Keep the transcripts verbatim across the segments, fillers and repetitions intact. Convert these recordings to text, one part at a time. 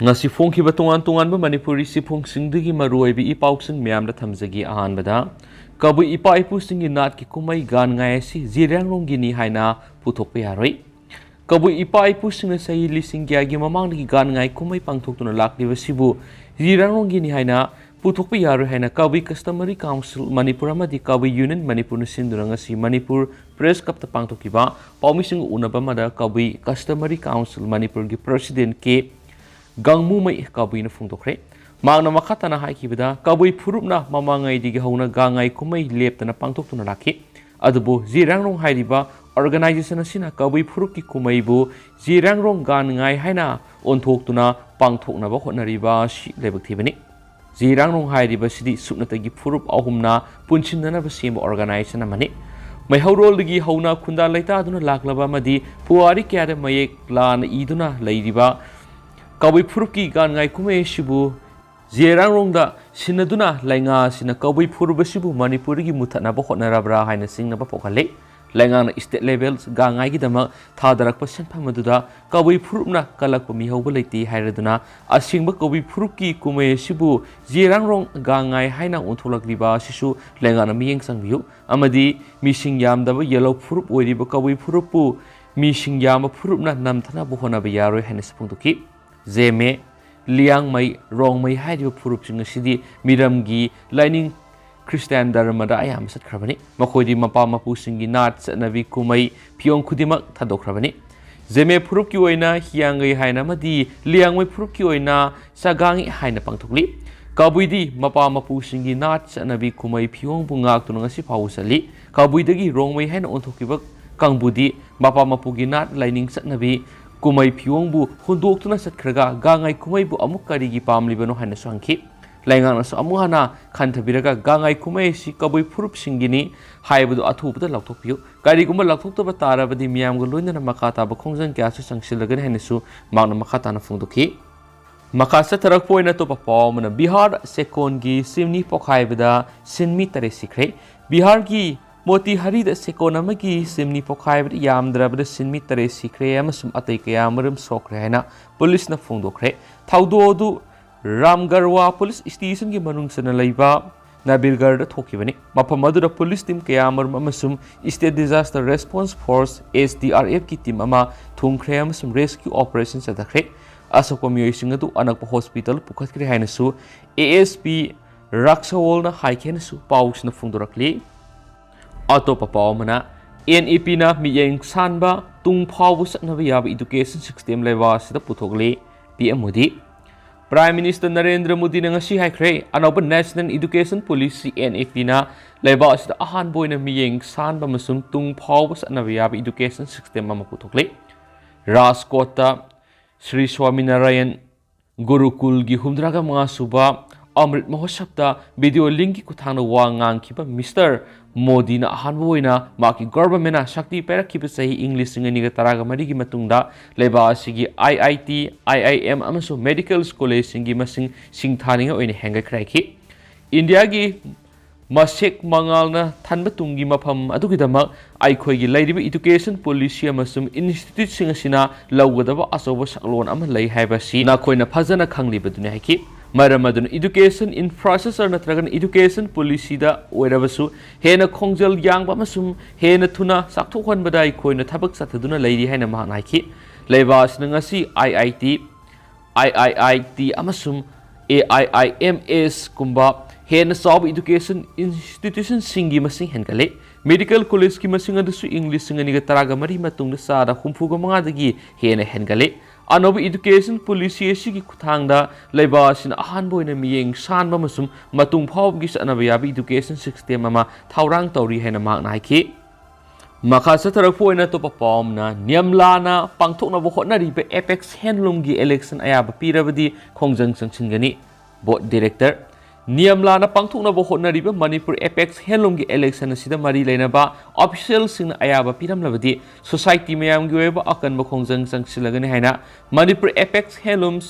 ꯉꯁꯤ ꯐꯣꯡꯈꯤꯕ ꯇꯣꯉꯥꯟ ꯇꯣꯉꯥꯟꯕ ꯃꯅꯤꯄꯨꯔꯤ ꯆꯦꯐꯣꯡꯁꯤꯡꯗꯒꯤ ꯃꯔꯨꯑꯣꯏꯕ ꯏ ꯄꯥꯎꯁꯤꯡ ꯃꯌꯥꯝꯗ ꯊꯝꯖꯒꯦ꯫ ꯑꯍꯥꯟꯕꯗ, ꯀꯕꯨꯏ ꯏꯄꯥ ꯏꯄꯨꯁꯤꯡꯒꯤ ꯅꯥꯠꯀꯤ ꯀꯨꯝꯍꯩ ꯒꯥꯟ ꯉꯥꯏ ꯑꯁꯤ ꯖꯤꯔꯥꯡꯔꯣꯡꯒꯤꯅꯤ ꯍꯥꯏꯅ ꯄꯨꯊꯣꯛꯄ ꯌꯥꯔꯣꯏ꯫ ꯀꯕꯨꯏ ꯏꯄꯥ ꯏꯄꯨꯁꯤꯡꯅ ꯆꯍꯤ ꯂꯤꯁꯤꯡ ꯀꯌꯥꯒꯤ ꯃꯃꯥꯡꯗꯒꯤ ꯒꯥꯟ ꯉꯥꯏ ꯀꯨꯝꯍꯩ ꯄꯥꯡꯊꯣꯛꯇꯨꯅ ꯂꯥꯛꯂꯤꯕꯁꯤꯕꯨ ꯖꯤꯔꯥꯡꯔꯣꯡꯒꯤꯅꯤ ꯍꯥꯏꯅ ꯄꯨꯊꯣꯛꯄ ꯌꯥꯔꯣꯏ ꯍꯥꯏꯅ ꯀꯕꯨꯏ ꯀꯁꯇꯃꯔꯤ ꯀꯥꯎꯟꯁꯤꯜ ꯃꯅꯤꯄꯨꯔ ꯑꯃꯗꯤ ꯀꯕꯨꯏ ꯌꯨꯅꯤꯌꯟ ꯃꯅꯤꯄꯨꯔꯅ ꯁꯤꯟꯗꯨꯅ ꯉꯁꯤ ꯃꯅꯤꯄꯨꯔ ꯄ꯭ꯔꯦꯁ ꯀ꯭ꯂꯕꯇ ꯄꯥꯡꯊꯣꯛꯈꯤꯕ ꯄꯥꯎꯃꯤꯁꯤꯡꯒ ꯎꯅꯕ ꯑꯃꯗ ꯀꯕꯨꯏ ꯀꯁꯇꯃꯔꯤ ꯀꯥꯎꯟꯁꯤꯜ ꯃꯅꯤꯄꯨꯔꯒꯤ ꯄ꯭ꯔꯁꯤꯗꯦꯟ ꯀꯦ ꯒꯥꯡꯃꯨꯃꯩ ꯀꯕꯨꯏꯅ ꯐꯣꯡꯗꯣꯛꯈ꯭ꯔꯦ꯫ ꯃꯍꯥꯛꯅ ꯃꯈꯥ ꯇꯥꯅ ꯍꯥꯏꯈꯤꯕꯗ, ꯀꯕꯨꯏ ꯐꯨꯔꯨꯞꯅ ꯃꯃꯥꯡꯉꯩꯗꯒꯤ ꯍꯧꯅ ꯒꯥꯡꯉꯥꯏ ꯀꯨꯝꯍꯩ ꯂꯦꯞꯇꯅ ꯄꯥꯡꯊꯣꯛꯇꯨꯅ ꯂꯥꯛꯈꯤ꯫ ꯑꯗꯨꯕꯨ ꯖꯤꯔꯥꯡꯔꯣꯡ ꯍꯥꯏꯔꯤꯕ ꯑꯣꯔꯒꯅꯥꯏꯖꯦꯁꯟ ꯑꯁꯤꯅ ꯀꯕꯨꯏ ꯐꯨꯔꯨꯞꯀꯤ ꯀꯨꯝꯍꯩꯕꯨ ꯖꯤꯔꯥꯡꯔꯣꯡ ꯒꯥꯟꯉꯥꯏ ꯍꯥꯏꯅ ꯑꯣꯟꯊꯣꯛꯇꯨꯅ ꯄꯥꯡꯊꯣꯛꯅꯕ ꯍꯣꯠꯅꯔꯤꯕ ꯑꯁꯤ ꯂꯥꯏꯕꯛ ꯊꯤꯕꯅꯤ꯫ ꯖꯤꯔꯥꯡꯔꯣꯡ ꯍꯥꯏꯔꯤꯕꯁꯤꯗꯤ ꯁꯨꯞꯅꯇꯒꯤ ꯐꯨꯔꯨꯞ ꯑꯍꯨꯝꯅ ꯄꯨꯟꯁꯤꯟꯅꯅꯕ ꯁꯦꯝꯕ ꯑꯣꯔꯒꯅꯥꯏꯖꯦꯁꯟ ꯑꯃꯅꯤ꯫ ꯃꯩꯍꯧꯔꯣꯜꯗꯒꯤ ꯍꯧꯅ ꯈꯨꯟꯗꯥ ꯂꯩꯇꯥꯗꯨꯅ ꯂꯥꯛꯂꯕ ꯑꯃꯗꯤ ꯄꯨꯋꯥꯔꯤ ꯀꯌꯥꯗ ꯃꯌꯦꯛ ꯂꯥꯅ ꯏꯗꯨꯅ ꯂꯩꯔꯤꯕ ꯀꯕꯨꯏ ꯐꯨꯔꯨꯞꯀꯤ ꯒꯥꯟꯉꯥꯏ ꯀꯨꯝꯍꯩ ꯑꯁꯤꯕꯨ ꯖꯤꯔꯥꯡꯔꯣꯡꯗ ꯁꯤꯟꯅꯗꯨꯅ ꯂꯩꯉꯥꯛ ꯑꯁꯤꯅ ꯀꯕꯨꯏ ꯐꯨꯔꯨꯞ ꯑꯁꯤꯕꯨ ꯃꯅꯤꯄꯨꯔꯗꯒꯤ ꯃꯨꯠꯊꯠꯅꯕ ꯍꯣꯠꯅꯔꯕ꯭ꯔꯥ ꯍꯥꯏꯅ ꯆꯤꯡꯅꯕ ꯄꯣꯛꯍꯜꯂꯤ꯫ ꯂꯩꯉꯥꯛꯅ ꯁ꯭ꯇꯦꯠ ꯂꯦꯚꯦꯜ ꯒꯥꯡꯉꯥꯏꯒꯤꯗꯃꯛ ꯊꯥꯗꯔꯛꯄ ꯁꯦꯟꯐꯝ ꯑꯗꯨꯗ ꯀꯕꯨꯏ ꯐꯨꯔꯨꯞꯅ ꯀꯜꯂꯛꯄ ꯃꯤꯍꯧꯕ ꯂꯩꯇꯦ ꯍꯥꯏꯔꯗꯨꯅ ꯑꯁꯦꯡꯕ ꯀꯕꯨꯏ ꯐꯨꯔꯨꯞꯀꯤ ꯀꯨꯝꯍꯩ ꯑꯁꯤꯕꯨ ꯖꯤꯔꯥꯡꯔꯣꯡ ꯒꯥꯡꯉꯥꯏ ꯍꯥꯏꯅ ꯑꯣꯟꯊꯣꯛꯂꯛꯂꯤꯕ ꯑꯁꯤꯁꯨ ꯂꯩꯉꯥꯛꯅ ꯃꯤꯠꯌꯦꯡ ꯆꯪꯕꯤꯌꯨ ꯑꯃꯗꯤ ꯃꯤꯁꯤꯡ ꯌꯥꯝꯗꯕ ꯌꯦꯜꯍꯧ ꯐꯨꯔꯨꯞ ꯑꯣꯏꯔꯤꯕ ꯀꯕꯨꯏ ꯐꯨꯔꯨꯞꯄꯨ ꯃꯤꯁꯤꯡ ꯌꯥꯝꯕ ꯐꯨꯔꯨꯞꯅ ꯅꯝꯊꯅꯕ ꯍꯣꯠꯅꯕ ꯌꯥꯔꯣꯏ ꯍꯥꯏꯅꯁꯨ ꯐꯣꯡꯗꯣꯛꯈꯤ꯫ ꯖꯦꯃꯦ, ꯂꯤꯌꯥꯡꯃꯩ, ꯔꯣꯡꯃꯩ ꯍꯥꯏꯔꯤꯕ ꯐꯨꯔꯨꯞꯁꯤꯡ ꯑꯁꯤꯗꯤ ꯃꯤꯔꯝꯒꯤ ꯂꯥꯏꯅꯤꯡ ꯈ꯭ꯔꯤꯁꯇꯥꯟ ꯙꯔꯃꯗ ꯑꯌꯥꯝꯕ ꯆꯠꯈ꯭ꯔꯕꯅꯤ꯫ ꯃꯈꯣꯏꯗꯤ ꯃꯄꯥ ꯃꯄꯨꯁꯤꯡꯒꯤ ꯅꯥꯠ, ꯆꯠꯅꯕꯤ, ꯀꯨꯝꯍꯩ, ꯐꯤꯌꯣꯡ ꯈꯨꯗꯤꯡꯃꯛ ꯊꯥꯗꯣꯛꯈ꯭ꯔꯕꯅꯤ꯫ ꯖꯦꯃꯦ ꯐꯨꯔꯨꯞꯀꯤ ꯑꯣꯏꯅ ꯍꯤꯌꯥꯡꯒꯩ ꯍꯥꯏꯅ ꯑꯃꯗꯤ ꯂꯤꯌꯥꯡꯃꯩ ꯐꯨꯔꯨꯞꯀꯤ ꯑꯣꯏꯅ ꯆꯥꯒꯥꯡꯉꯤ ꯍꯥꯏꯅ ꯄꯥꯡꯊꯣꯛꯂꯤ꯫ ꯀꯕꯨꯏꯗꯤ ꯃꯄꯥ ꯃꯄꯨꯁꯤꯡꯒꯤ ꯅꯥꯠ, ꯆꯠꯅꯕꯤ, ꯀꯨꯝꯍꯩ, ꯐꯤꯌꯣꯡꯕꯨ ꯉꯥꯛꯇꯨꯅ ꯉꯁꯤ ꯐꯥꯎꯕ ꯆꯠꯂꯤ꯫ ꯀꯕꯨꯏꯗꯒꯤ ꯔꯣꯡꯃꯩ ꯍꯥꯏꯅ ꯑꯣꯟꯊꯣꯛꯈꯤꯕ ꯀꯥꯡꯕꯨꯗꯤ ꯃꯄꯥ ꯃꯄꯨꯒꯤ ꯅꯥꯠ, ꯂꯥꯏꯅꯤꯡ, ꯆꯠꯅꯕꯤ, ꯀꯨꯝꯍꯩ ꯐꯤꯌꯣꯡꯕꯨ ꯍꯨꯟꯗꯣꯛꯇꯨꯅ ꯆꯠꯈ꯭ꯔꯒ ꯒꯥꯡꯉꯥꯏ ꯀꯨꯝꯍꯩꯕꯨ ꯑꯃꯨꯛ ꯀꯔꯤꯒꯤ ꯄꯥꯝꯂꯤꯕꯅꯣ ꯍꯥꯏꯅꯁꯨ ꯍꯪꯈꯤ꯫ ꯂꯩꯉꯥꯛꯅꯁꯨ ꯑꯃꯨꯛ ꯍꯟꯅ ꯈꯟꯊꯕꯤꯔꯒ ꯒꯥꯡꯉꯥꯏ ꯀꯨꯝꯍꯩ ꯑꯁꯤ ꯀꯕꯨꯏ ꯐꯨꯔꯨꯞꯁꯤꯡꯒꯤꯅꯤ ꯍꯥꯏꯕꯗꯨ ꯑꯊꯨꯕꯗ ꯂꯧꯊꯣꯛꯄꯤꯌꯨ꯫ ꯀꯔꯤꯒꯨꯝꯕ ꯂꯧꯊꯣꯛꯇꯕ ꯇꯥꯔꯕꯗꯤ ꯃꯤꯌꯥꯝꯒ ꯂꯣꯏꯅꯅ ꯃꯈꯥ ꯇꯥꯕ ꯈꯣꯡꯖꯪ ꯀꯌꯥꯁꯨ ꯆꯪꯁꯤꯜꯂꯒꯅꯤ ꯍꯥꯏꯅꯁꯨ ꯃꯍꯥꯛꯅ ꯃꯈꯥ ꯇꯥꯅ ꯐꯣꯡꯗꯣꯛꯈꯤ꯫ ꯃꯈꯥ ꯆꯠꯊꯔꯛꯄ ꯑꯣꯏꯅ ꯑꯇꯣꯞꯄ ꯄꯥꯎ ꯑꯃꯅ, ꯕꯤꯍꯥꯔ ꯆꯦꯛꯀꯣꯟꯒꯤ ꯆꯤꯝꯅꯤ ꯄꯣꯈꯥꯏꯕꯗ ꯁꯤꯟꯃꯤ ꯇꯔꯦꯠ ꯁꯤꯈ꯭ꯔꯦ꯫ ꯕꯤꯍꯥꯔꯒꯤ ꯃꯣꯇꯤꯍꯥꯔꯤꯗ ꯁꯦꯀꯣꯟ ꯑꯃꯒꯤ ꯆꯤꯝꯅꯤ ꯄꯣꯈꯥꯏꯕꯗ ꯌꯥꯝꯗ꯭ꯔꯕꯗ ꯁꯤꯟꯃꯤ ꯇꯔꯦꯠ ꯁꯤꯈ꯭ꯔꯦ ꯑꯃꯁꯨꯡ ꯑꯇꯩ ꯀꯌꯥ ꯑꯃꯔꯣꯝ ꯁꯣꯛꯈ꯭ꯔꯦ ꯍꯥꯏꯅ ꯄꯨꯂꯤꯁꯅ ꯐꯣꯡꯗꯣꯛꯈ꯭ꯔꯦ꯫ ꯊꯧꯗꯣꯛ ꯑꯗꯨ ꯔꯥꯝꯒꯔꯋꯥ ꯄꯨꯂꯤꯁ ꯁ꯭ꯇꯦꯁꯟꯒꯤ ꯃꯅꯨꯡ ꯆꯟꯅ ꯂꯩꯕ ꯅꯥꯕꯤꯔꯒꯔꯗ ꯊꯣꯛꯈꯤꯕꯅꯤ꯫ ꯃꯐꯝ ꯑꯗꯨꯗ ꯄꯨꯂꯤꯁ ꯇꯤꯝ ꯀꯌꯥ ꯑꯃꯔꯣꯝ ꯑꯃꯁꯨꯡ State Disaster Response Force, S D R F ꯀꯤ ꯇꯤꯝ ꯑꯃ ꯊꯨꯡꯈ꯭ꯔꯦ ꯑꯃꯁꯨꯡ ꯔꯦꯁꯀ꯭ꯌꯨ ꯑꯣꯄꯔꯦꯁꯟ ꯆꯠꯊꯈ꯭ꯔꯦ꯫ ꯑꯁꯣꯛꯄ ꯃꯤꯑꯣꯏꯁꯤꯡ ꯑꯗꯨ ꯑꯅꯛꯄ ꯍꯣꯁꯄꯤꯇꯥꯜ ꯄꯨꯈꯠꯈ꯭ꯔꯦ ꯍꯥꯏꯅꯁꯨ A S P ꯔꯥꯛꯁꯋꯣꯜꯅ ꯍꯥꯏꯈꯤ ꯍꯥꯏꯅꯁꯨ ꯄꯥꯎꯁꯤꯅ ꯐꯣꯡꯗꯣꯔꯛꯂꯤ꯫ ꯑꯇꯣꯞꯄ ꯄꯥꯎ ꯑꯃꯅ, N E Pꯅ ꯃꯤꯠꯌꯦꯡ ꯁꯥꯟꯕ ꯇꯨꯡ ꯐꯥꯎꯕ ꯆꯠꯅꯕ ꯌꯥꯕ education system ꯂꯩꯕꯥꯛ ꯑꯁꯤꯗ ꯄꯨꯊꯣꯛꯂꯤ꯫ P M Modi. Prime Minister Narendra ꯃꯣꯗꯤꯅ ꯉꯁꯤ ꯍꯥꯏꯈ꯭ꯔꯦ, ꯑꯅꯧꯕ National Education Policy, N E Pꯅ ꯂꯩꯕꯥꯛ ꯑꯁꯤꯗ ꯑꯍꯥꯟꯕ ꯑꯣꯏꯅ ꯃꯤꯠꯌꯦꯡ ꯁꯥꯟꯕ ꯑꯃꯁꯨꯡ ꯇꯨꯡ ꯐꯥꯎꯕ ꯆꯠꯅꯕ ꯌꯥꯕ education system ꯑꯃ ꯄꯨꯊꯣꯛꯂꯤ꯫ ꯔꯥꯖꯀꯣꯠꯇ ꯁ꯭ꯔꯤ ꯁ꯭ꯋꯥꯃꯤꯅꯥꯔꯥꯌꯟ ꯒꯨꯔꯨꯀꯨꯜꯒꯤ ꯍꯨꯝꯗ꯭ꯔꯥꯒ ꯃꯉꯥ ꯁꯨꯕ ꯑꯃ꯭ꯔꯤꯠ ꯃꯍꯣꯠꯁꯕꯇ video linkꯀꯤ ꯈꯨꯠꯊꯥꯡꯗ ꯋꯥ ꯉꯥꯡꯈꯤꯕ Mister ꯃꯣꯗꯤꯅ ꯑꯍꯥꯟꯕ ꯑꯣꯏꯅ ꯃꯍꯥꯛꯀꯤ governmentꯅ ꯁꯛꯇꯤ ꯄꯥꯏꯔꯛꯈꯤꯕ ꯆꯍꯤ ꯏꯪ ꯂꯤꯁꯤꯡ ꯑꯅꯤꯒ ꯇꯔꯥꯒ ꯃꯔꯤꯒꯤ ꯃꯇꯨꯡꯗ ꯂꯩꯕꯥꯛ ꯑꯁꯤꯒꯤ I I T, I I M ꯑꯃꯁꯨꯡ medical collegeꯁꯤꯡꯒꯤ ꯃꯁꯤꯡ ꯁꯤꯡꯊꯥꯅꯤꯡꯉꯥꯏ ꯑꯣꯏꯅ ꯍꯦꯟꯒꯠꯈ꯭ꯔꯦ ꯍꯥꯏꯈꯤ꯫ ꯏꯟꯗꯤꯌꯥꯒꯤ ꯃꯁꯦꯛ ꯃꯉꯥꯜꯅ ꯊꯟꯕ ꯇꯨꯡꯒꯤ ꯃꯐꯝ ꯑꯗꯨꯒꯤꯗꯃꯛ ꯑꯩꯈꯣꯏꯒꯤ ꯂꯩꯔꯤꯕ education policy ꯑꯃꯁꯨꯡ instituteꯁꯤꯡ ꯑꯁꯤꯅ ꯂꯧꯒꯗꯕ ꯑꯆꯧꯕ ꯁꯛꯂꯣꯟ ꯑꯃ ꯂꯩ ꯍꯥꯏꯕꯁꯤ ꯅꯈꯣꯏꯅ ꯐꯖꯅ ꯈꯪꯂꯤꯕꯗꯨꯅꯤ ꯍꯥꯏꯈꯤ꯫ ꯃꯔꯝ ꯑꯗꯨꯅ education infrastructure ꯅꯠꯇ꯭ꯔꯒꯅ education policyꯗ ꯑꯣꯏꯔꯕꯁꯨ ꯍꯦꯟꯅ ꯈꯣꯡꯖꯦꯜ ꯌꯥꯡꯕ ꯑꯃꯁꯨꯡ ꯍꯦꯟꯅ ꯊꯨꯅ ꯆꯥꯎꯊꯣꯛꯍꯟꯕꯗ ꯑꯩꯈꯣꯏꯅ ꯊꯕꯛ ꯆꯠꯊꯗꯨꯅ ꯂꯩꯔꯤ ꯍꯥꯏꯅ ꯃꯍꯥꯛꯅ ꯍꯥꯏꯈꯤ꯫ ꯂꯩꯕꯥꯛ ꯑꯁꯤꯅ ꯉꯁꯤ I I T, I I I T ꯑꯃꯁꯨꯡ A I I M S ꯀꯨꯝꯕ ꯍꯦꯟꯅ ꯆꯥꯎꯕ education institutionꯁꯤꯡꯒꯤ ꯃꯁꯤꯡ ꯍꯦꯟꯒꯠꯂꯦ꯫ Medical collegeꯀꯤ ꯃꯁꯤꯡ ꯑꯗꯨꯁꯨ ꯏꯪ ꯂꯤꯁꯤꯡ ꯑꯅꯤꯒ ꯇꯔꯥꯒ ꯃꯔꯤ ꯃꯇꯨꯡꯗ ꯆꯥꯗ ꯍꯨꯝꯐꯨꯒ ꯃꯉꯥꯗꯒꯤ ꯍꯦꯟꯅ ꯍꯦꯟꯒꯠꯂꯦ꯫ ꯑꯅꯧꯕ education policy ꯑꯁꯤꯒꯤ ꯈꯨꯠꯊꯥꯡꯗ ꯂꯩꯕꯥꯛ ꯑꯁꯤꯅ ꯑꯍꯥꯟꯕ ꯑꯣꯏꯅ ꯃꯤꯠꯌꯦꯡ ꯁꯥꯟꯕ ꯑꯃꯁꯨꯡ ꯃꯇꯨꯡ ꯐꯥꯎꯕꯒꯤ ꯆꯠꯅꯕ ꯌꯥꯕ education system ꯑꯃ ꯊꯧꯔꯥꯡ ꯇꯧꯔꯤ ꯍꯥꯏꯅ ꯃꯍꯥꯛꯅ ꯍꯥꯏꯈꯤ꯫ ꯃꯈꯥ ꯆꯠꯊꯔꯛꯄ ꯑꯣꯏꯅ ꯑꯇꯣꯞꯄ ꯄꯥꯎ ꯑꯃꯅ, ꯅꯤꯌꯝꯂꯥꯅ ꯄꯥꯡꯊꯣꯛꯅꯕ ꯍꯣꯠꯅꯔꯤꯕ Apex Handloomꯒꯤ election ꯑꯌꯥꯕ ꯄꯤꯔꯕꯗꯤ ꯈꯣꯡꯖꯪ ꯆꯪꯁꯤꯟꯒꯅꯤ꯫ Board Director꯫ ꯅꯤꯌꯝꯂꯥꯅ ꯄꯥꯡꯊꯣꯛꯅꯕ ꯍꯣꯠꯅꯔꯤꯕ ꯃꯅꯤꯄꯨꯔ Apex Handloomꯒꯤ election ꯑꯁꯤꯗ ꯃꯔꯤ ꯂꯩꯅꯕ officialꯁꯤꯡꯅ ꯑꯌꯥꯕ ꯄꯤꯔꯝꯂꯕꯗꯤ society ꯃꯌꯥꯝꯒꯤ ꯑꯣꯏꯕ ꯑꯀꯟꯕ ꯈꯣꯡꯖꯪ ꯆꯪꯁꯤꯜꯂꯒꯅꯤ ꯍꯥꯏꯅ Manipur Apex Handlooms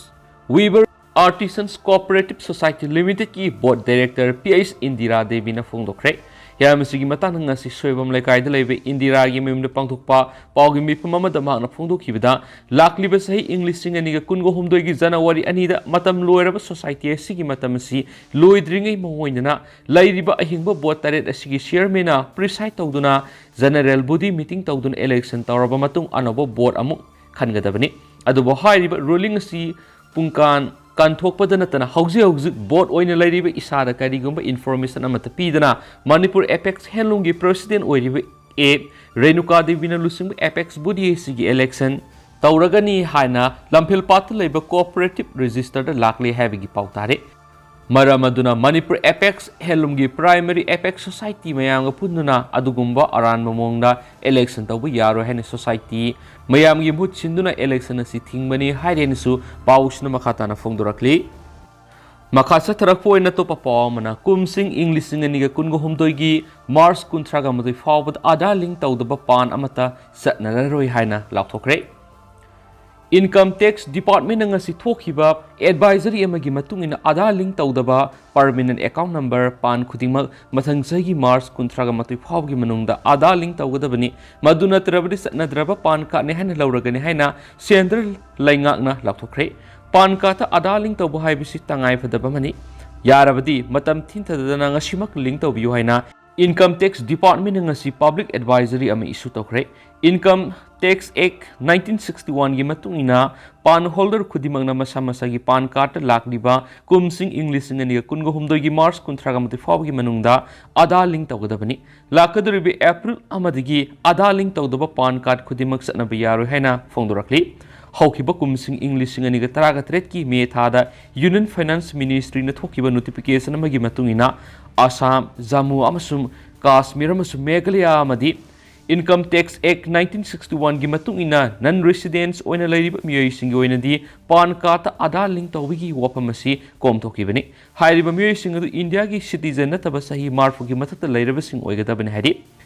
Weaver Artisans Cooperative Society Limitedꯀꯤ Board Director P H Indira ꯗꯦꯕꯤꯅ ꯐꯣꯡꯗꯣꯛꯈ꯭ꯔꯦ꯫ ꯍꯤꯌꯥꯔ ꯑꯁꯤꯒꯤ ꯃꯇꯥꯡꯗ ꯉꯁꯤ ꯁꯣꯏꯕꯝ ꯂꯩꯀꯥꯏꯗ ꯂꯩꯕ ꯏꯟꯗꯤꯔꯥꯒꯤ ꯃꯌꯨꯝꯗ ꯄꯥꯡꯊꯣꯛꯄ ꯄꯥꯎꯒꯤ ꯃꯤꯐꯝ ꯑꯃꯗ ꯃꯍꯥꯛꯅ ꯐꯣꯡꯗꯣꯛꯈꯤꯕꯗ, ꯂꯥꯛꯂꯤꯕ ꯆꯍꯤ ꯏꯪ ꯂꯤꯁꯤꯡ ꯑꯅꯤꯒ ꯀꯨꯟꯒ ꯍꯨꯝꯗꯣꯏꯒꯤ ꯖꯅꯋꯥꯔꯤ ꯑꯅꯤꯗ ꯃꯇꯝ ꯂꯣꯏꯔꯕ ꯁꯣꯁꯥꯏꯇꯤ ꯑꯁꯤꯒꯤ ꯃꯇꯝ ꯑꯁꯤ ꯂꯣꯏꯗ꯭ꯔꯤꯉꯩ ꯃꯑꯣꯡ ꯑꯣꯏꯅꯅ ꯂꯩꯔꯤꯕ ꯑꯍꯤꯡꯕ ꯕꯣꯔꯗ ꯇꯔꯦꯠ ꯑꯁꯤꯒꯤ ꯆꯤꯌꯔꯃꯦꯟꯅ ꯄ꯭ꯔꯤꯁꯥꯏꯗ ꯇꯧꯗꯨꯅ ꯖꯦꯅꯔꯦꯜ ꯕꯣꯗꯤ ꯃꯤꯇꯤꯡ ꯇꯧꯗꯨꯅ ꯏꯂꯦꯛꯁꯟ ꯇꯧꯔꯕ ꯃꯇꯨꯡ ꯑꯅꯧꯕ ꯕꯣꯔꯗ ꯑꯃꯨꯛ ꯈꯟꯒꯗꯕꯅꯤ꯫ ꯑꯗꯨꯕꯨ ꯍꯥꯏꯔꯤꯕ ꯔꯨꯂꯤꯡ ꯑꯁꯤ ꯄꯨꯡꯀꯥꯟ ꯀꯥꯟꯊꯣꯛꯄꯗ ꯅꯠꯇꯅ ꯍꯧꯖꯤꯛ ꯍꯧꯖꯤꯛ ꯕꯣꯔꯗ ꯑꯣꯏꯅ ꯂꯩꯔꯤꯕ ꯏꯁꯥꯗ ꯀꯔꯤꯒꯨꯝꯕ ꯏꯟꯐꯣꯔꯃꯦꯁꯟ ꯑꯃꯠꯇ ꯄꯤꯗꯅ ꯃꯅꯤꯄꯨꯔ ꯑꯦꯄꯦꯛꯁ ꯍꯦꯟꯂꯨꯝꯒꯤ ꯄ꯭ꯔꯦꯁꯤꯗꯦꯟꯠ ꯑꯣꯏꯔꯤꯕ ꯑꯦ ꯔꯦꯅꯨꯀꯥ ꯗꯦꯕꯤꯅ ꯂꯨꯆꯤꯡꯕ ꯑꯦꯄꯦꯛꯁ ꯕꯣꯗꯤ ꯑꯁꯤꯒꯤ ꯏꯂꯦꯛꯁꯟ ꯇꯧꯔꯒꯅꯤ ꯍꯥꯏꯅ ꯂꯝꯐꯦꯜꯄꯥꯠꯇ ꯂꯩꯕ ꯀꯣꯑꯣꯄꯔꯦꯇꯤꯚ ꯔꯦꯖꯤꯁꯇꯔꯗ ꯂꯥꯛꯂꯦ ꯍꯥꯏꯕꯒꯤ ꯄꯥꯎ ꯇꯥꯔꯦ꯫ ꯃꯔꯝ ꯑꯗꯨꯅ ꯃꯅꯤꯄꯨꯔ ꯑꯦꯄꯦꯛꯁ ꯍꯦꯟꯂꯨꯝꯒꯤ ꯄ꯭ꯔꯥꯏꯃꯔꯤ ꯑꯦꯄꯦꯛꯁ ꯁꯣꯁꯥꯏꯇꯤ ꯃꯌꯥꯝꯒ ꯄꯨꯟꯗꯨꯅ ꯑꯗꯨꯒꯨꯝꯕ ꯑꯔꯥꯟꯕ ꯃꯑꯣꯡꯗ ꯏꯂꯦꯛꯁꯟ ꯇꯧꯕ ꯌꯥꯔꯣꯏ ꯍꯥꯏꯅ ꯁꯣꯁꯥꯏꯇꯤ ꯃꯌꯥꯝꯒꯤ ꯃꯍꯨꯠ ꯁꯤꯟꯗꯨꯅ ꯏꯂꯦꯛꯁꯟ ꯑꯁꯤ ꯊꯤꯡꯕꯅꯤ ꯍꯥꯏꯔꯦꯅꯁꯨ ꯄꯥꯎꯁꯤꯅ ꯃꯈꯥ ꯇꯥꯅ ꯐꯣꯡꯗꯣꯔꯛꯂꯤ꯫ ꯃꯈꯥ ꯆꯠꯊꯔꯛꯄ ꯑꯣꯏꯅ ꯑꯇꯣꯞꯄ ꯄꯥꯎ ꯑꯃꯅ, ꯀꯨꯝꯁꯤꯡ ꯏꯪ ꯂꯤꯁꯤꯡ ꯑꯅꯤꯒ ꯀꯨꯟꯒ ꯍꯨꯝꯗꯣꯏꯒꯤ ꯃꯥꯔꯆ ꯀꯨꯟꯊ꯭ꯔꯥꯒ ꯃꯥꯊꯣꯏ ꯐꯥꯎꯕꯗ ꯑꯥꯙꯥꯔ ꯂꯤꯡ ꯇꯧꯗꯕ ꯄꯥꯟ ꯑꯃꯠꯇ ꯆꯠꯅꯔꯔꯣꯏ ꯍꯥꯏꯅ ꯂꯥꯎꯊꯣꯛꯈ꯭ꯔꯦ꯫ ꯏꯟꯀꯝ ꯇꯦꯛꯁ ꯗꯤꯄꯥꯔꯠꯃꯦꯟꯅ ꯉꯁꯤ ꯊꯣꯛꯈꯤꯕ ꯑꯦꯗꯚꯥꯏꯖꯔꯤ ꯑꯃꯒꯤ ꯃꯇꯨꯡ ꯏꯟꯅ, ꯑꯥꯙꯥꯔ ꯂꯤꯡ ꯇꯧꯗꯕ ꯄꯔꯃꯤꯅꯦꯟꯠ ꯑꯦꯀꯥꯎꯟꯠ ꯅꯝꯕꯔ ꯄꯥꯟ ꯈꯨꯗꯤꯡꯃꯛ ꯃꯊꯪ ꯆꯍꯤꯒꯤ ꯃꯥꯔꯆ ꯀꯨꯟꯊ꯭ꯔꯥꯒ ꯃꯥꯊꯣꯏ ꯐꯥꯎꯕꯒꯤ ꯃꯅꯨꯡꯗ ꯑꯥꯙꯥꯔ ꯂꯤꯡ ꯇꯧꯒꯗꯕꯅꯤ꯫ ꯃꯗꯨ ꯅꯠꯇ꯭ꯔꯕꯗꯤ ꯆꯠꯅꯗ꯭ꯔꯕ ꯄꯥꯟ ꯀꯥꯔꯗꯅꯤ ꯍꯥꯏꯅ ꯂꯧꯔꯒꯅꯤ ꯍꯥꯏꯅ ꯁꯦꯟꯇ꯭ꯔꯦꯜ ꯂꯩꯉꯥꯛꯅ ꯂꯥꯎꯊꯣꯛꯈ꯭ꯔꯦ꯫ ꯄꯥꯟ ꯀꯥꯔꯗꯇ ꯑꯥꯙꯥꯔ ꯂꯤꯡ ꯇꯧꯕ ꯍꯥꯏꯕꯁꯤ ꯇꯉꯥꯏꯐꯗꯕ ꯑꯃꯅꯤ꯫ ꯌꯥꯔꯕꯗꯤ ꯃꯇꯝ ꯊꯤꯟꯊꯗꯗꯅ ꯉꯁꯤꯃꯛ ꯂꯤꯡ ꯇꯧꯕꯤꯌꯨ ꯍꯥꯏꯅ ꯏꯟꯀꯝ ꯇꯦꯛꯁ ꯗꯤꯄꯥꯔꯠꯃꯦꯟꯅ ꯉꯁꯤ ꯄꯕ꯭ꯂꯤꯛ ꯑꯦꯗꯚꯥꯏꯖꯔꯤ ꯑꯃ ꯏꯁꯨ ꯇꯧꯈ꯭ꯔꯦ꯫ ꯏꯟꯀꯝ ꯇꯦꯛꯁ ꯑꯦꯛ ꯅꯥꯏꯟꯇꯤꯟ ꯁꯤꯛꯁꯇꯤ ꯋꯥꯟꯒꯤ ꯃꯇꯨꯡ ꯏꯟꯅ, ꯄꯥꯟ ꯍꯣꯜꯗꯔ ꯈꯨꯗꯤꯡꯃꯛꯅ ꯃꯁꯥ ꯃꯁꯥꯒꯤ ꯄꯥꯟ ꯀꯥꯔꯗꯇ ꯂꯥꯛꯂꯤꯕ ꯀꯨꯝꯁꯤꯡ ꯏꯪ ꯂꯤꯁꯤꯡ ꯑꯅꯤꯒ ꯀꯨꯟꯒ ꯍꯨꯝꯗꯣꯏꯒꯤ ꯃꯥꯔꯆ ꯀꯨꯟꯊ꯭ꯔꯥꯒ ꯃꯥꯊꯣꯏ ꯐꯥꯎꯕꯒꯤ ꯃꯅꯨꯡꯗ ꯑꯥꯙꯥꯔ ꯂꯤꯡ ꯇꯧꯒꯗꯕꯅꯤ꯫ ꯂꯥꯛꯀꯗꯧꯔꯤꯕ ꯑꯦꯄ꯭ꯔꯤꯜ ꯑꯃꯗꯒꯤ ꯑꯥꯙꯥꯔ ꯂꯤꯡ ꯇꯧꯗꯕ ꯄꯥꯟ ꯀꯥꯔꯗ ꯈꯨꯗꯤꯡꯃꯛ ꯆꯠꯅꯕ ꯌꯥꯔꯣꯏ ꯍꯥꯏꯅ ꯐꯣꯡꯗꯣꯔꯛꯂꯤ꯫ ꯍꯧꯈꯤꯕ ꯀꯨꯝꯁꯤꯡ ꯏꯪ ꯂꯤꯁꯤꯡ ꯑꯅꯤꯒ ꯇꯔꯥꯒ ꯇꯔꯦꯠꯀꯤ ꯃꯦ ꯊꯥꯗ ꯌꯨꯅꯤꯌꯟ ꯐꯥꯏꯅꯥꯟꯁ ꯃꯤꯅꯤꯁꯇ꯭ꯔꯤꯅ ꯊꯣꯛꯈꯤꯕ ꯅꯣꯇꯤꯐꯤꯀꯦꯁꯟ ꯑꯃꯒꯤ ꯃꯇꯨꯡ ꯏꯟꯅ, ꯑꯁꯥꯝ, ꯖꯝꯃꯨ ꯑꯃꯁꯨꯡ ꯀꯥꯁꯃꯤꯔ ꯑꯃꯁꯨꯡ ꯃꯦꯘꯥꯂꯌꯥ ꯑꯃꯗꯤ ꯏꯟꯀꯝ ꯇꯦꯛꯁ ꯑꯦꯛ ꯅꯥꯏꯟꯇꯤꯟ ꯁꯤꯛꯁꯇꯤ ꯋꯥꯟꯒꯤ ꯃꯇꯨꯡ ꯏꯟꯅ ꯅꯟ ꯔꯦꯁꯤꯗꯦꯟꯠꯁ ꯑꯣꯏꯅ ꯂꯩꯔꯤꯕ ꯃꯤꯑꯣꯏꯁꯤꯡꯒꯤ ꯑꯣꯏꯅꯗꯤ ꯄꯥꯟ ꯀꯥꯔꯗꯇ ꯑꯥꯙꯥꯔ ꯂꯤꯡ ꯇꯧꯕꯒꯤ ꯋꯥꯐꯝ ꯑꯁꯤ ꯀꯣꯝꯊꯣꯛꯈꯤꯕꯅꯤ꯫ ꯍꯥꯏꯔꯤꯕ ꯃꯤꯑꯣꯏꯁꯤꯡ ꯑꯗꯨ ꯏꯟꯗꯤꯌꯥꯒꯤ ꯁꯤꯇꯤꯖꯦꯟ ꯅꯠꯇꯕ ꯆꯍꯤ ꯃꯔꯤꯐꯨꯒꯤ ꯃꯊꯛꯇ ꯂꯩꯔꯕꯁꯤꯡ ꯑꯣꯏꯒꯗꯕꯅꯤ ꯍꯥꯏꯔꯤ꯫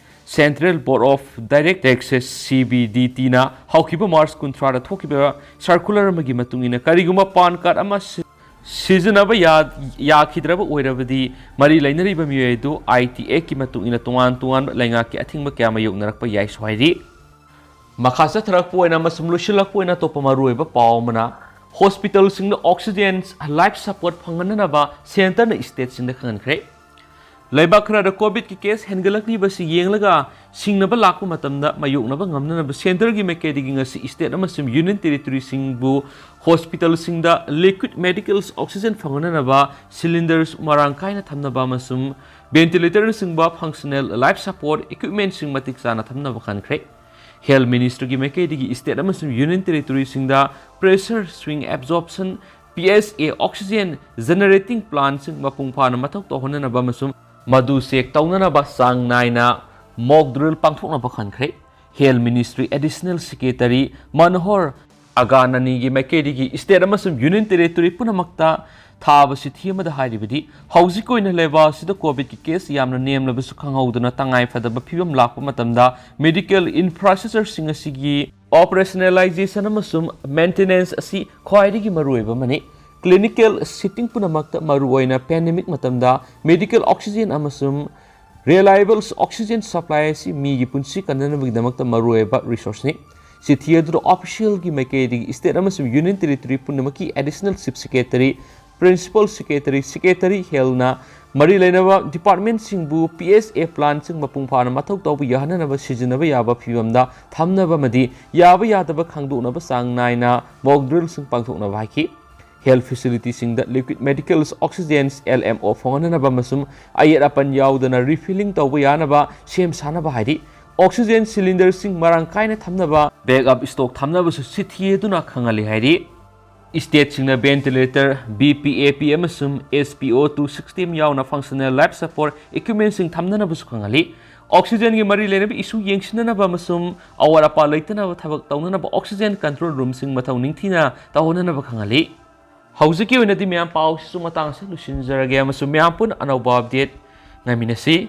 Central Board of Direct Taxes, C B D Tꯅ ꯍꯧꯈꯤꯕ ꯃꯥꯔꯆ ꯀꯨꯟꯊ꯭ꯔꯥꯗ ꯊꯣꯛꯈꯤꯕ ꯁꯔꯀꯨꯂꯔ ꯑꯃꯒꯤ ꯃꯇꯨꯡ ꯏꯟꯅ, ꯀꯔꯤꯒꯨꯝꯕ ꯄꯥꯟ ꯀꯥꯔꯗ ꯑꯃ ꯁꯤ-, ꯁꯤꯖꯤꯟꯅꯕ ꯌꯥ-, ꯌꯥꯈꯤꯗ꯭ꯔꯕ ꯑꯣꯏꯔꯕꯗꯤ ꯃꯔꯤ ꯂꯩꯅꯔꯤꯕ ꯃꯤꯑꯣꯏ ꯑꯗꯨ ꯑꯥꯏ ꯇꯤ ꯑꯦꯛꯀꯤ ꯃꯇꯨꯡ ꯏꯟꯅ ꯇꯣꯉꯥꯟ ꯇꯣꯉꯥꯟꯕ ꯂꯩꯉꯥꯛꯀꯤ ꯑꯊꯤꯡꯕ ꯀꯌꯥ ꯃꯥꯌꯣꯛꯅꯔꯛꯄ ꯌꯥꯏꯁꯨ ꯍꯥꯏꯔꯤ꯫ ꯃꯈꯥ ꯆꯠꯊꯔꯛꯄ ꯑꯣꯏꯅ ꯑꯃꯁꯨꯡ ꯂꯣꯏꯁꯤꯜꯂꯛꯄ ꯑꯣꯏꯅ ꯑꯇꯣꯞꯄ ꯃꯔꯨꯑꯣꯏꯕ ꯄꯥꯎ ꯑꯃꯅ, ꯍꯣꯁꯄꯤꯇꯥꯜꯁꯤꯡꯗ ꯑꯣꯛꯁꯤꯖꯦꯟ ꯂꯥꯏꯐ ꯁꯄꯣꯔꯠ ꯐꯪꯍꯟꯅꯅꯕ ꯁꯦꯟꯇꯔꯅ ꯁ꯭ꯇꯦꯠꯁꯤꯡꯗ ꯈꯪꯍꯟꯈ꯭ꯔꯦ꯫ ꯂꯩꯕꯥꯛ ꯈꯔꯗ ꯀꯣꯚꯤꯗꯀꯤ ꯀꯦꯁ ꯍꯦꯟꯒꯠꯂꯛꯂꯤꯕꯁꯤ ꯌꯦꯡꯂꯒ ꯁꯤꯡꯅꯕ ꯂꯥꯛꯄ ꯃꯇꯝꯗ ꯃꯥꯌꯣꯛꯅꯕ ꯉꯝꯅꯅꯕ ꯁꯦꯟꯇꯔꯒꯤ ꯃꯥꯏꯀꯩꯗꯒꯤ ꯉꯁꯤ ꯁ꯭ꯇꯦꯠ ꯑꯃꯁꯨꯡ ꯌꯨꯅꯤꯌꯟ ꯇꯦꯔꯤꯇꯣꯔꯤꯁꯤꯡꯕꯨ ꯍꯣꯁꯄꯤꯇꯥꯜꯁꯤꯡꯗ ꯂꯤꯀ꯭ꯋꯤꯗ ꯃꯦꯗꯤꯀꯦꯜ ꯑꯣꯛꯁꯤꯖꯦꯟ ꯐꯪꯍꯟꯅꯅꯕ ꯁꯤꯂꯤꯟꯗꯔꯁ ꯃꯔꯥꯡ ꯀꯥꯏꯅ ꯊꯝꯅꯕ ꯑꯃꯁꯨꯡ ꯚꯦꯟꯇꯤꯂꯦꯇꯔꯅꯆꯤꯡꯕ ꯐꯪꯁꯅꯦꯜ ꯂꯥꯏꯐ ꯁꯄꯣꯔꯠ ꯏꯀ꯭ꯋꯤꯞꯃꯦꯟꯁꯤꯡ ꯃꯇꯤꯛ ꯆꯥꯅ ꯊꯝꯅꯕ ꯈꯟꯈ꯭ꯔꯦ꯫ ꯍꯦꯜꯊ ꯃꯤꯅꯤꯁꯇ꯭ꯔꯤꯒꯤ ꯃꯥꯏꯀꯩꯗꯒꯤ ꯁ꯭ꯇꯦꯠ ꯑꯃꯁꯨꯡ ꯌꯨꯅꯤꯌꯟ ꯇꯦꯔꯤꯇꯣꯔꯤꯁꯤꯡꯗ pressure swing adsorption, P S A, oxygen generating ꯄ꯭ꯂꯥꯟꯠꯁꯤꯡ ꯃꯄꯨꯡ ꯐꯥꯅ ꯃꯊꯧ ꯇꯧꯍꯟꯅꯅꯕ ꯑꯃꯁꯨꯡ ꯃꯗꯨ ꯆꯦꯛ ꯇꯧꯅꯅꯕ ꯆꯥꯡ ꯅꯥꯏꯅ ꯃꯣꯛ ꯗ꯭ꯔꯤꯜ ꯄꯥꯡꯊꯣꯛꯅꯕ ꯈꯟꯈ꯭ꯔꯦ꯫ ꯍꯦꯜꯊ ꯃꯤꯅꯤꯁꯇ꯭ꯔꯤ ꯑꯦꯗꯤꯁꯅꯦꯜ ꯁꯦꯀ꯭ꯔꯦꯇꯔꯤ ꯃꯅꯣꯍꯔ ꯑꯒꯥꯅꯅꯤꯒꯤ ꯃꯥꯏꯀꯩꯗꯒꯤ ꯁ꯭ꯇꯦꯠ ꯑꯃꯁꯨꯡ ꯌꯨꯅꯤꯌꯟ ꯇꯦꯔꯤꯇꯣꯔꯤ ꯄꯨꯝꯅꯃꯛꯇ ꯊꯥꯕ ꯆꯤꯊꯤ ꯑꯃꯗ ꯍꯥꯏꯔꯤꯕꯗꯤ, ꯍꯧꯖꯤꯛ ꯑꯣꯏꯅ ꯂꯩꯕꯥꯛ ꯑꯁꯤꯗ ꯀꯣꯚꯤꯗꯀꯤ ꯀꯦꯁ ꯌꯥꯝꯅ ꯅꯦꯝꯂꯕꯁꯨ, ꯈꯪꯍꯧꯗꯅ ꯇꯉꯥꯏ ꯐꯗꯕ ꯐꯤꯕꯝ ꯂꯥꯛꯄ ꯃꯇꯝꯗ ꯃꯦꯗꯤꯀꯦꯜ ꯏꯟꯐ꯭ꯔꯥꯁ꯭ꯇ꯭ꯔꯛꯆꯔꯁꯤꯡ ꯑꯁꯤꯒꯤ ꯑꯣꯄꯔꯦꯁꯅꯦꯂꯥꯏꯖꯦꯁꯟ ꯑꯃꯁꯨꯡ ꯃꯦꯟꯇꯦꯅꯦꯟꯁ ꯑꯁꯤ ꯈ꯭ꯋꯥꯏꯗꯒꯤ ꯃꯔꯨꯑꯣꯏꯕ ꯑꯃꯅꯤ꯫ ꯀ꯭ꯂꯤꯅꯤꯀꯦꯜ ꯁꯦꯇꯤꯡ ꯄꯨꯝꯅꯃꯛꯇ, ꯃꯔꯨꯑꯣꯏꯅ ꯄꯦꯟꯗꯦꯃꯤꯛ ꯃꯇꯝꯗ, ꯃꯦꯗꯤꯀꯦꯜ ꯑꯣꯛꯁꯤꯖꯦꯟ ꯑꯃꯁꯨꯡ ꯔꯤꯂꯥꯏꯕꯜ ꯑꯣꯛꯁꯤꯖꯦꯟ ꯁꯄ꯭ꯂꯥꯏ ꯑꯁꯤ ꯃꯤꯒꯤ ꯄꯨꯟꯁꯤ ꯀꯟꯅꯅꯕꯒꯤꯗꯃꯛꯇ ꯃꯔꯨꯑꯣꯏꯕ ꯔꯤꯁꯣꯔꯁꯅꯤ꯫ ꯆꯤꯊꯤ ꯑꯗꯨꯗ ꯑꯣꯐꯤꯁꯤꯌꯦꯜꯒꯤ ꯃꯥꯏꯀꯩꯗꯒꯤ ꯁ꯭ꯇꯦꯠ ꯑꯃꯁꯨꯡ ꯌꯨꯅꯤꯌꯟ ꯇꯦꯔꯤꯇꯣꯔꯤ ꯄꯨꯝꯅꯃꯛꯀꯤ additional chief secretary, principal secretary, secretary ꯍꯦꯜꯊꯅ ꯃꯔꯤ ꯂꯩꯅꯕ ꯗꯤꯄꯥꯔꯠꯃꯦꯟꯠꯁꯤꯡꯕꯨ ꯄꯤ ꯑꯦꯁ ꯑꯦ ꯄ꯭ꯂꯥꯟꯁꯤꯡ ꯃꯄꯨꯡ ꯐꯥꯅ ꯃꯊꯧ ꯇꯧꯕ ꯌꯥꯍꯟꯅꯅꯕ ꯁꯤꯖꯤꯟꯅꯕ ꯌꯥꯕ ꯐꯤꯕꯝꯗ ꯊꯝꯅꯕ ꯑꯃꯗꯤ ꯌꯥꯕ ꯌꯥꯗꯕ ꯈꯪꯗꯣꯛꯅꯕ ꯆꯥꯡ ꯅꯥꯏꯅ ꯃꯣꯛ ꯗ꯭ꯔꯤꯜꯁꯤꯡ ꯄꯥꯡꯊꯣꯛꯅꯕ ꯍꯥꯏꯈꯤ꯫ ꯍꯦꯜꯊ ꯐꯦꯁꯤꯂꯤꯇꯤꯁꯤꯡꯗ liquid medical oxygen, L M O, ꯐꯪꯍꯟꯅꯅꯕ ꯑꯃꯁꯨꯡ ꯑꯌꯦꯠ ꯑꯄꯟ ꯌꯥꯎꯗꯅ ꯔꯤꯐꯤꯂꯤꯡ ꯇꯧꯕ ꯌꯥꯅꯕ ꯁꯦꯝ ꯁꯥꯅꯕ ꯍꯥꯏꯔꯤ꯫ ꯑꯣꯛꯁꯤꯖꯦꯟ ꯁꯤꯂꯤꯟꯗꯔꯁꯤꯡ ꯃꯔꯥꯡ ꯀꯥꯏꯅ ꯊꯝꯅꯕ ꯕꯦꯛꯑꯞ ꯁ꯭ꯇꯣꯛ ꯊꯝꯅꯕꯁꯨ ꯆꯤꯊꯤ ꯑꯗꯨꯅ ꯈꯪꯍꯜꯂꯤ ꯍꯥꯏꯔꯤ꯫ ꯁ꯭ꯇꯦꯠꯁꯤꯡꯅ ꯚꯦꯟꯇꯤꯂꯦꯇꯔ, ꯚꯤ ꯄꯤ ꯑꯦ ꯄꯤ ꯑꯃꯁꯨꯡ ꯑꯦꯁ ꯄꯤ ꯑꯣ ꯇꯨ ꯁꯤꯁꯇꯦꯝ ꯌꯥꯎꯅ ꯐꯪꯁꯅꯦꯜ ꯂꯥꯏꯐ ꯁꯄꯣꯔꯠ ꯏꯀ꯭ꯋꯤꯞꯃꯦꯟꯠꯁꯤꯡ ꯊꯝꯅꯅꯕꯁꯨ ꯈꯪꯍꯜꯂꯤ꯫ ꯑꯣꯛꯁꯤꯖꯦꯟꯒꯤ ꯃꯔꯤ ꯂꯩꯅꯕ ꯏꯁꯨ ꯌꯦꯡꯁꯤꯟꯅꯅꯕ ꯑꯃꯁꯨꯡ ꯑꯋꯥꯠ ꯑꯄꯥ ꯂꯩꯇꯅꯕ ꯊꯕꯛ ꯇꯧꯅꯅꯕ ꯑꯣꯛꯁꯤꯖꯦꯟ ꯀꯟꯇ꯭ꯔꯣꯜ ꯔꯨꯝꯁꯤꯡ ꯃꯊꯧ ꯅꯤꯡꯊꯤꯅ ꯇꯧꯍꯟꯅꯅꯕ ꯈꯪꯍꯜꯂꯤ꯫ ꯍꯧꯖꯤꯛꯀꯤ ꯑꯣꯏꯅꯗꯤ ꯃꯌꯥꯝ ꯄꯥꯎꯁꯤꯁꯨ ꯃꯇꯥꯡ ꯑꯁꯤꯗ ꯂꯣꯏꯁꯤꯟꯖꯔꯒꯦ ꯑꯃꯁꯨꯡ ꯃꯌꯥꯝ ꯄꯨꯟꯅ ꯑꯅꯧꯕ ꯑꯞꯗꯦꯠ ꯉꯥꯏꯃꯤꯟꯅꯁꯤ꯫